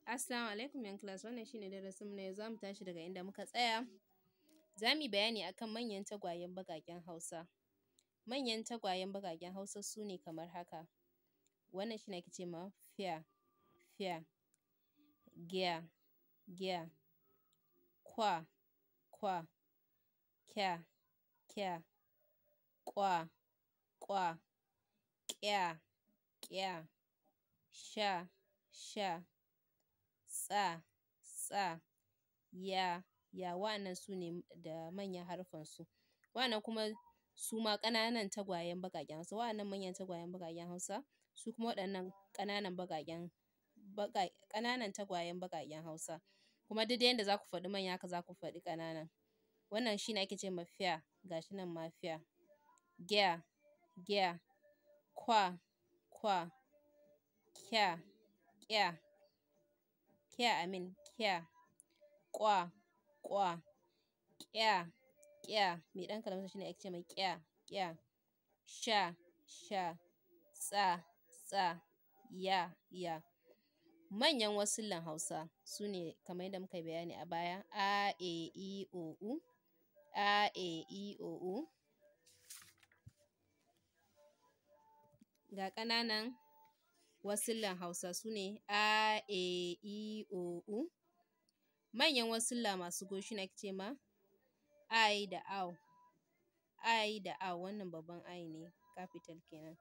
Assalamu alaikum 'yan class, wannan shine darasinmu na yau. Za mu tashi daga inda muka tsaya. Za mu yi bayani akan manyan tagwayen baƙaƙen Hausa. Manyan tagwayen baƙaƙen Hausa su ne kamar haka. Wannan shi ne ake ce ma fiya, fiya, giya, giya, kwa, kwa, kya, kya, kwa, kwa, ƙya, ƙya, sha, sha, tsa, tsa, ya, ya. Wa'annan su ne da manyan haruffansu. Wa'annan kuma su ma ƙananan tagwayen baƙaƙen Hausa. Wa'annan manyan tagwayen baƙaƙen Hausa, su kuma waɗannan ƙananan baƙaƙen ƙananan tagwayen baƙaƙen Hausa. Kuma duk dai yanda za ku faɗi manya, haka za ku faɗi ƙananan. Wannan shi ne ake ce ma fiya, ga shi nan ma fiya, gya, gya, kwa, kwa, kya, ƙya, kya I mean kya, kwa, kwa, ƙya, ƙya. Mai ɗan karamsa shi ne ake ce ma ƙya, ƙya, sha, sha, tsa, tsa, ya, ya. Manyan wasullan Hausa su ne kamar yadda muka yi bayani a baya: a, e, i, o, u, a, e, i, o, u. Ga ƙananan wasullan Hausa su ne a, e, i, o, u. Manyan wasulla masu goshi su ne ake ce ma i da au, i da au. Wannan babban I ne, capital kenan.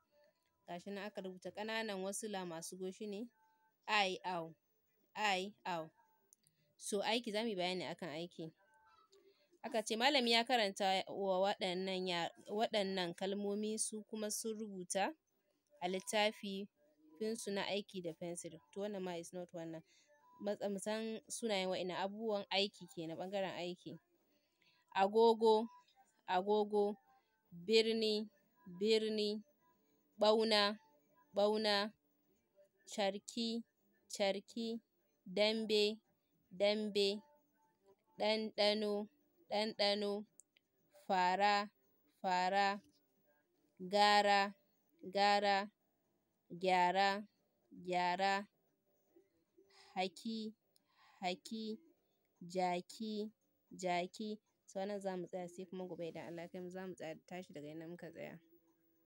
Ga shi nan aka rubuta ƙananan wasulla masu goshi ne i, au, i, au. So aiki, za mu yi bayani akan aiki. Aka ce malami ya karanta wa waɗannan kalmomi, su kuma sun rubuta a littafi su na aiki da fensir. To wannan ma is not wannan. Mu san sunayen wa'innan abubuwan aiki kenan, ɓangaren aiki. Agogo, agogo, birni, birni, ɓauna, ɓauna, carki, carki, dambe, dambe, ɗanɗano, ɗanɗano, fara, fara, gara, gara, gyara, gyara, haki, haki, jaki, jaki. So nan za mu tsaya, sai kuma gobe idan Allah ya kaimu za mu tashi daga inda muka tsaya.